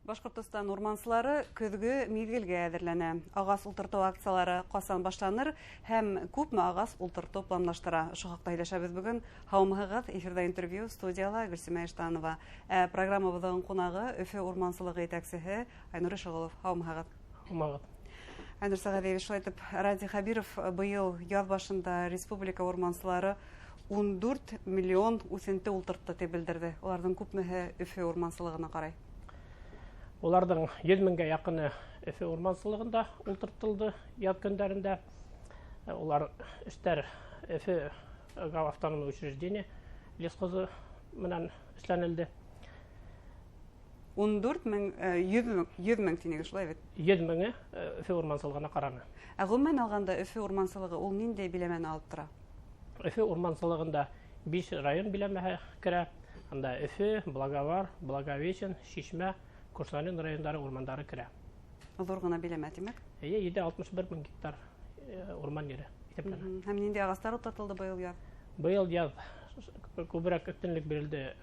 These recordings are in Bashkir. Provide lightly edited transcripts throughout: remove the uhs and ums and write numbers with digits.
Башҡортостан урмансылары көҙгө миҙгелгә әҙерләнә. Ағас ултыртыу акциялары ҡасан башланыр һәм күпме ағас ултыртыу планлаштыра? Ошо хаҡта һөйләшәбеҙ бөгөн. Һаумыһығыҙ, эфирҙа интервью, студияла Гөлсимә Иштанова. Ә программабыҙҙың ҡунағы Өфө урмансылығы етәксеһе Айнур Ишығолов. Һаумыһығыҙ. Һаумыһығыҙ. Айнур Сәғәҙиевич, шулай итеп, Радий Хәбиров быйыл яҙ башында республика урмансылары 14 миллион үҫенте ултыртты тип белдерҙе. Уларҙың күпмеһе Өфө урмансылығына ҡарай? Уларҙың 100 меңгә яҡыны Өфө урмансылығында ултыртылды яҙ көндәрендә. Улар эштәр Өфө автономный учреждение лесхозы менән эшләнелде. 14 мең, 100 мең тинегеҙ, шулай бит? 100 меңе Өфө урмансылығына ҡараны. Ә ғөмүмән алғанда Өфө урмансылығы ул ниндәй биләмәне алып тора? Өфө урмансылығында 5 район биләмәһе керә. Анда Өфө, Благовар, Благовещен, Шишмә, Кушнарен райондары урмандары керә. Ҙур ғына биләмә, тимәк? Эйе, 761 мең гектар урман ере иҫәпләнә. Һәм ниндәй ағастар ултыртылды быйыл яҙ? Быйыл яҙ күберәк өҫтөнлөк бирелде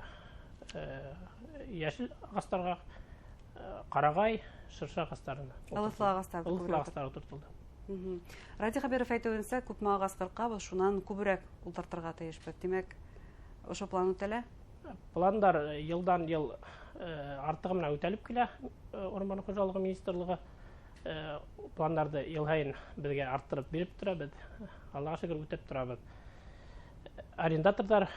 йәшел ағастарға, ҡарағай, шыршы ағастарына. Ылыҫлы ағастар Ылыҫлы ағастар ултыртылды. Радий Хәбиров әйтеүенсә, күпме ағас ҡырҡабыҙ, шунан күберәк ултыртырға тейешбеҙ. Тимәк, ошо план үтәлә? Пландар йылдан йыл артығы менән үтәлеп килә. Урман хужалығы министрлығы пландарҙы йыл һайын беҙгә арттырып биреп тора, беҙ Аллаға шөкөр үтәп торабыҙ. Арендаторҙар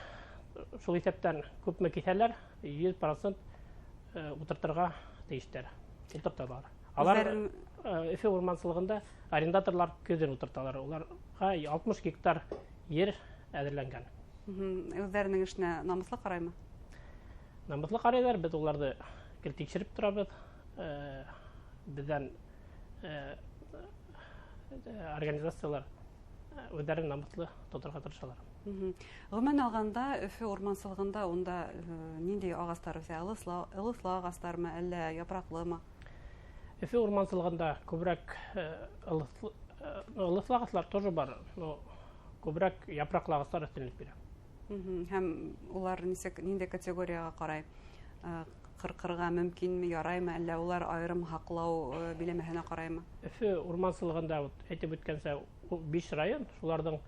шул иҫәптән күпме киҫәләр, 100% ултыртырға тейештәр, ултырталар. Алар Өфө урмансылығында арендаторлар көҙөн ултырталар. Уларға 60 гектар ер әҙерләнгән. Үҙҙәренең эшенә намыҫлы ҡараймы? Намыҫлы ҡарайҙар, беҙ уларҙы гел тикшереп торабыҙ. Беҙҙән организациялар үҙҙәрен намыҫлы тоторға тырышалар. Ғөмүмән алғанда, Өфө урмансылығында унда ниндәй ағастар үҫә? Ылыҫлы ағастармы, әллә япраҡлымы? Өфө урмансылығында күберәк ылыҫлы ағастар тоже бар, но күберәк япраҡлы ағастар өҫтөнлөк бирә. Һәм улар нисек, ниндәй категорияға ҡарай? Ҡырҡырға мөмкинме, яраймы, әллә улар айырым һаҡлау биләмәһенә ҡараймы? Өфө урмансылығында, әйтеп үткәнсә, 5 район, шуларҙың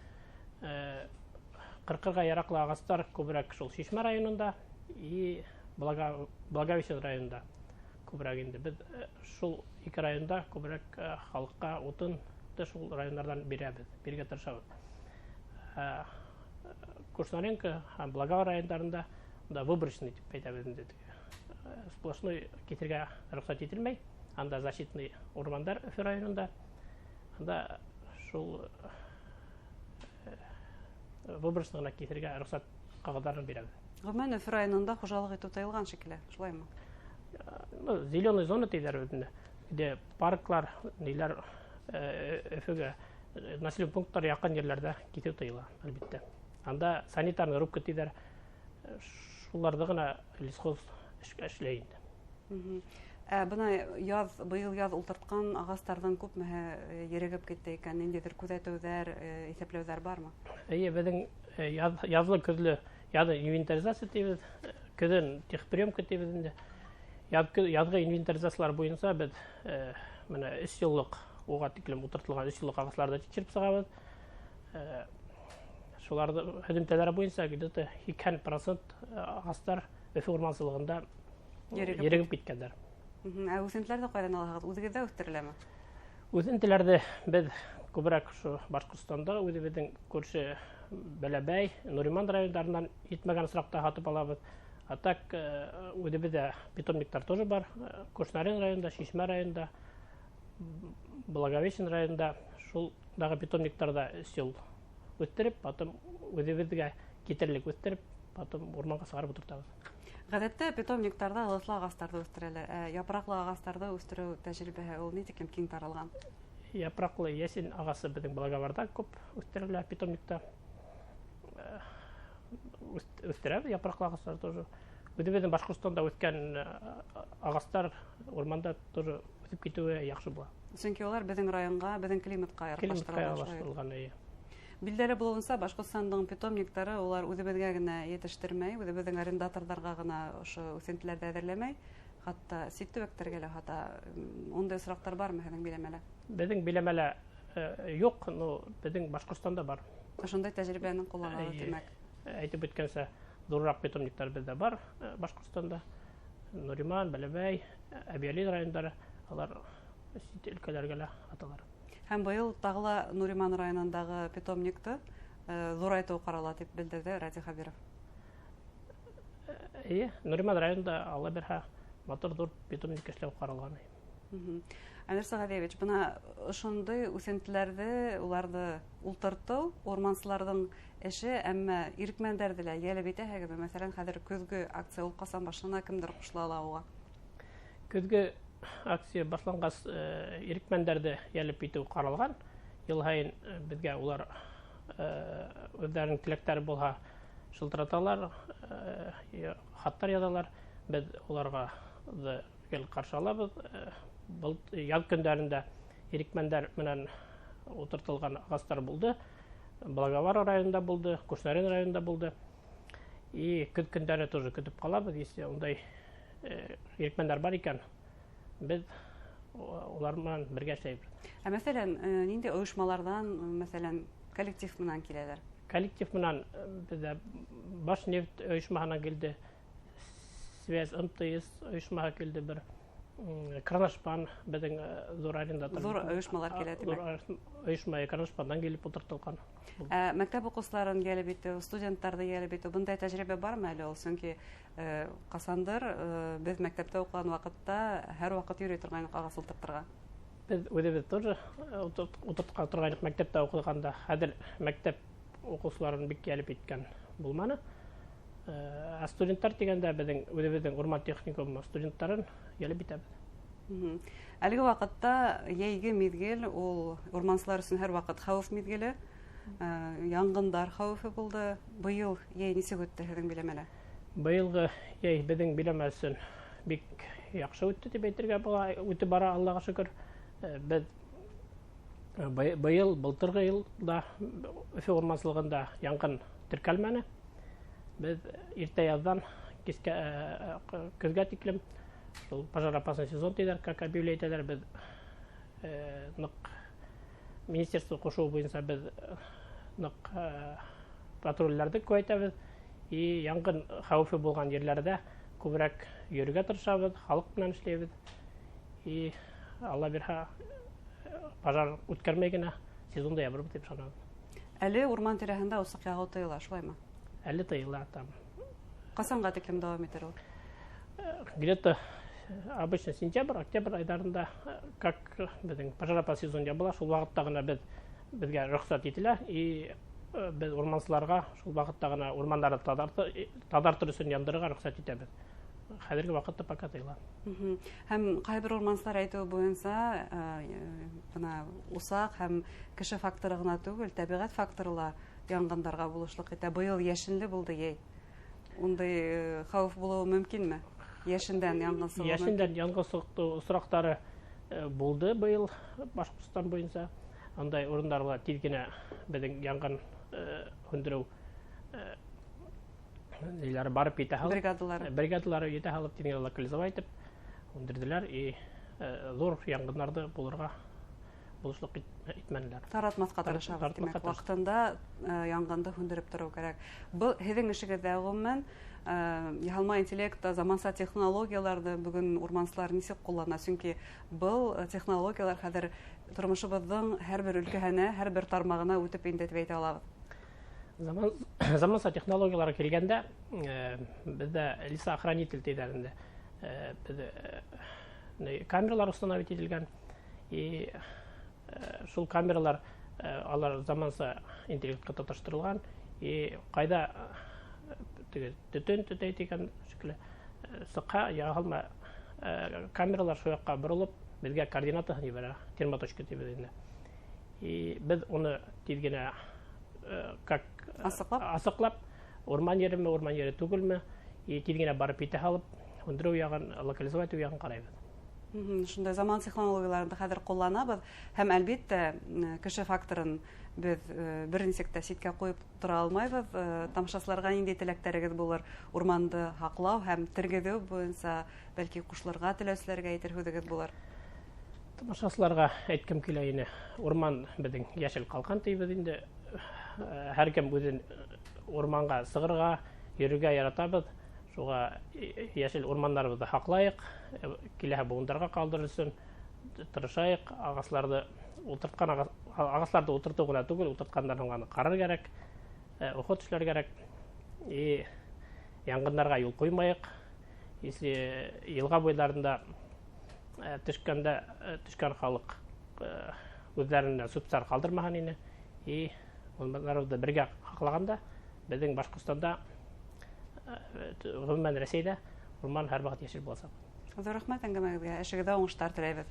ҡырҡырға яраҡлы ағастар күберәк шул Шишмә районында и Благовещен районында күберәк инде. Беҙ шул ике районда күберәк халыҡҡа утынды шул райондарҙан бирәбеҙ, бирергә тырышабыҙ. Кушнаренко һәм Благовар райондарында да выборочный тип әйтәбеҙ инде. Сплошной киҫергә рөхсәт ителмәй. Анда защитный урмандар Өфө районында. Анда шул выборочный ғына киҫергә рөхсәт ҡағыҙҙарын бирәбеҙ. Ғөмүмән, Өфө районында хужалыҡ итеү тыйылған шикелле, шулаймы? Зеленый зона тиҙәр бит инде. Где парклар, ниләр, Өфөгә населенный пункттар яҡын ерләрҙә киҫеү тыйыла, әлбиттә. Анда санитарный рубка тиҙәр, шуларҙы ғына лесхоз эшләй инде. Ә бына быйыл яҙ ултыртҡан ағастарҙың күпмеһе ерегеп китте икән? Ниндәйҙер күҙәтеүҙәр, иҫәпләүҙәр бармы? Эйе, беҙҙең яҙлы көҙлө яҙы инвентаризация тибеҙ, көҙөн техприемка тибеҙ инде. Яҙғы инвентаризациялар буйынса беҙ бына 3 йыллыҡ уға тиклем ултыртылған 3 йыллыҡ ағастарҙы тикшереп сығабыҙ. Шуларҙы һөҙөмтәләре буйынса где-то 80% ағастар Өфө урмансылығында ерегеп киткәндәр. Ә үҫентеләрҙе ҡайҙан алаһығыҙ? Үҙегеҙҙә үҫтереләме? Үҫентеләрҙе беҙ күберәк ошо Башҡортостанда, үҙебеҙҙең күрше Бәләбәй, Нуриман райондарынан етмәгән осраҡта һатып алабыҙ. А так үҙебеҙҙә питомниктар тоже бар. Кушнарен районында, Шишмә районында, Благовещен районында шулдағы питомниктарҙа 3 йыл үҫтереп, потом үҙебеҙгә китерлек үҫтереп, потом урманға сығарып ултыртабыҙ. Ғәҙәттә питомниктарҙа ылыҫлы ағастарҙы үҫтерәләр. Ә япраҡлы ағастарҙы үҫтереү тәжрибәһе ул ни тиклем киң таралған? Япраҡлы йәсен ағасы беҙҙең Благоварҙа күп үҫтерелә питомникта. Үҫтерәбеҙ япраҡлы ағастар тоже. Үҙебеҙҙең Башҡортостанда үҫкән ағастар урманда тоже үҫеп китеүе яҡшы була. Сөнки улар беҙҙең районға, беҙҙең климатҡа Климатҡа яраҡлаштырылған, шулай. яраҡлаштырылған, эйе. Билдәле булыуынса, Башҡортостандың питомниктары улар үҙебеҙгә генә етештермәй, үҙебеҙҙең арендаторҙарға ғына ошо үҫентеләрҙе әҙерләмәй, Хатта сит төбәктәргә лә һата. Ундай осраҡтар бармы һеҙҙең биләмәлә? Беҙҙең биләмәлә юҡ, но беҙҙең Башҡортостанда бар. Ошондай тәжрибәне ҡулланалар, тимәк. Әйтеп үткәнсә, ҙурыраҡ питомниктар беҙҙә бар Башҡортостанда. Нуриман, Бәләбәй, Әбйәлил райондары, алар сит өлкәләргә лә һаталар. Һәм быйыл тағы ла Нуриман районындағы питомникты ҙурайтыу ҡарала, тип белдерҙе Радий Хәбиров. Эйе, Нуриман районында, Алла бирһә, матур ҙур питомник эшләү ҡаралған. Әмир Сәғәҙиевич, бына ошондай үҫентеләрҙе, уларҙы ултыртыу урмансыларҙың эше, әммә ирекмәндәрҙе лә йәлеп итәһегеҙме? Мәҫәлән, хәҙер көҙгө акция ул ҡасан башлана, кемдәр ҡушыла ала уға? Көҙгө акция башланғас, ирекмәндәрҙе йәлеп итеү ҡаралған. Йыл һайын беҙгә улар үҙҙәренең теләктәре булһа шылтыраталар, хаттар яҙалар. Беҙ уларға гел ҡаршы алабыҙ. Был яҙ көндәрендә ирекмәндәр менән ултыртылған ағастар булды. Благовар районында булды, Кушнарен районында булды. И көҙ көндәре тоже көтөп ҡалабыҙ. Если ундай ирекмәндәр бар икән, беҙ улар менән бергә эшләйбеҙ. Ә мәҫәлән, ниндәй ойошмаларҙан, мәҫәлән, коллектив менән киләләр? Коллектив менән беҙҙә Башнефть ойошмаһынан килде, Связь МТС ойошмаһы килде бер. Кроношпан беҙҙең ҙур арендатор. Ҙур ойошмалар килә, тимәк. Ҙур ойошма Кроношпандан килеп ултыртылған. Ә мәктәп уҡыусыларын йәлеп итеү, студенттарҙы йәлеп итеү, бындай тәжрибә бармы әле ул? Сөнки ҡасандыр беҙ мәктәптә уҡыған ваҡытта һәр ваҡыт йөрөй торғайныҡ ағас ултыртырға. Беҙ үҙебеҙ тоже ултыртҡан торғайныҡ мәктәптә уҡығанда. Хәҙер мәктәп уҡыусыларын бик йәлеп иткән булманы. Ә студенттар тигәндә беҙҙең үҙебеҙҙең урман техникумы студенттарын йәлеп итәбеҙ. Әлеге ваҡытта йәйге миҙгел ул урмансылар өсөн һәр ваҡыт хәүеф миҙгеле. Яңғындар хәүефе булды. Быйыл йәй нисек үтте һеҙҙең биләмәлә? Быйылғы йәй беҙҙең биләмә өсөн бик яҡшы үтте тип әйтергә була. Үтеп бара, Аллаға шөкөр. Беҙ быйыл, былтырғы йылда Өфө урмансылығында яңғын теркәлмәне. Беҙ иртә яҙҙан кискә, көҙгә тиклем шул пожароопасный сезон тиҙәр, как объявлять итәләр, беҙ ныҡ министерство ҡушыуы буйынса беҙ ныҡ патрулдәрҙе күбәйтәбеҙ. И яңғын хәүефе булған ерләрҙә күберәк йөрөргә тырышабыҙ, халыҡ менән эшләйбеҙ. И Алла бирһә, пожар үткәрмәй генә сезонды ябырбыҙ тип ышанабыҙ. Әле урман тирәһендә усаҡ яғыу тыйыла, шулаймы? Әле тыйыла там. Ҡасанға тиклем дауам итер ул? Где-то обычно сентябрь, октябрь айҙарында, как беҙҙең пожароопасный сезон ябыла, шул ваҡытта ғына беҙгә рөхсәт ителә. И беҙ урмансыларға шул ваҡытта ғына урмандарҙы таҙартыр өсөн яндырырға рөхсәт итәбеҙ. Хәҙерге ваҡытта пока тыйыла. Һәм ҡайбер урмансылар әйтеүе буйынса, бына усаҡ һәм кеше факторы ғына түгел, тәбиғәт факторы ла яңғындарға булышлыҡ итә. Быйыл йәшенле булды йәй. Ундай хәүеф булыуы мөмкинме? Йәшендән яңғын сығыуы мөмкин? Йәшендән яңғын сығыу осраҡтары булды быйыл Башҡортостан буйынса. Ундай урындарҙа тиҙ генә беҙҙең яңғын һүндереү ниләре барып етә һалып, Бригадалары. Бригадалары етә һалып, тиҙ генә локализовать итеп һүндерҙеләр. И ҙур яңғындарҙы булырға булышлыҡ итмәнеләр. Таратмаҫҡа тырышабыҙ, Таратмаҫҡа тимәк, тырышабыҙ. ваҡытында яңғынды һүндереп тороу кәрәк. Был һеҙҙең эшегеҙҙә ғөмүмән яһалма интеллект, заманса технологияларҙы бөгөн урмансылар нисек ҡуллана? Сөнки был технологиялар хәҙер тормошобоҙҙоң һәр бер өлкәһенә, һәр бер тармағына үтеп инде тип әйтә алабыҙ. Заманса технологияларға килгәндә, беҙҙә лесоохранитель тиҙәр инде. Беҙ камералар установить ителгән. И шул камералар алар заманса интеллектҡа тоташтырылған. И ҡайҙа теге төтөн төтәй тигән шикелле сыҡһа, яһалма камералар шул яҡҡа боролоп, беҙгә координатаһын ебәрә, термоточка тибеҙ инде. И беҙ уны тиҙ генә как Асыҡлап? асыҡлап, урман ереме, урман ере түгелме, и тиҙ генә барып етә һалып, һүндереү яғын, локализовать итеү яғын ҡарайбыҙ. Шундай заман технологияларын хәҙер ҡулланабыҙ һәм әлбиттә кеше факторын Беҙ бер нисек тә ситкә ҡуйып тора алмайбыҙ. Тамашасыларға ниндәй теләктәрегеҙ булыр? Урманды һаҡлау һәм тергеҙеү буйынса бәлки ҡушылырға теләүселәргә әйтер һүҙегеҙ булыр? Тамашасыларға әйткем килә ине. Урман беҙҙең йәшел ҡалҡан тейбеҙ инде. Һәр кем үҙен урманға сығырға, йөрөргә яратабыҙ. Шуға йәшел урмандарыбыҙҙы һаҡлайыҡ, киләһе быуындарға ҡалдырыр өсөн тырышайыҡ. Ағастарҙы ултыртҡан ағастарҙы ултыртыу ғына түгел, ултыртҡандан һуң аны ҡарар кәрәк, уход эшләр кәрәк. И янғындарға юл ҡуймайыҡ. Если йылға буйҙарында төшкәндә төшкән халыҡ үҙҙәренә сүп-сар ҡалдырмаһын ине. И урмандарыбыҙҙы бергә һаҡлағанда беҙҙең Башҡортостанда, ғөмүмән Рәсәйҙә урман һәр ваҡыт йәшел буласаҡ. Ҙур рәхмәт әңгәмәгеҙгә, эшегеҙҙә уңыштар теләйбеҙ.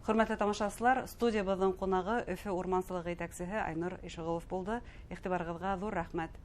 Хөрмәтле тамашасылар, студиябыҙҙың ҡунағы Өфө урмансылығы етәксеһе Айнур Ишығолов булды. Иғтибарығыҙға ҙур рәхмәт.